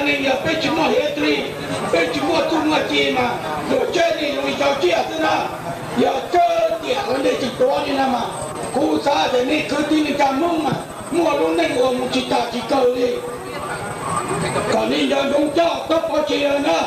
Yog peb tsis muaj hiav txwv, peb tsis muaj txuj muaj ci mas luag tseb nej zoo li cov tsiaj xwb na. Yog tsawg tiam los nej tsis tuav li no mas kuv xav tias nej kwv tij neej tsa Hmoob mas muaj lub neej ua mus tsis tas tsis kawg li. Kom nej nco ntsoov coj tub pov tseg na.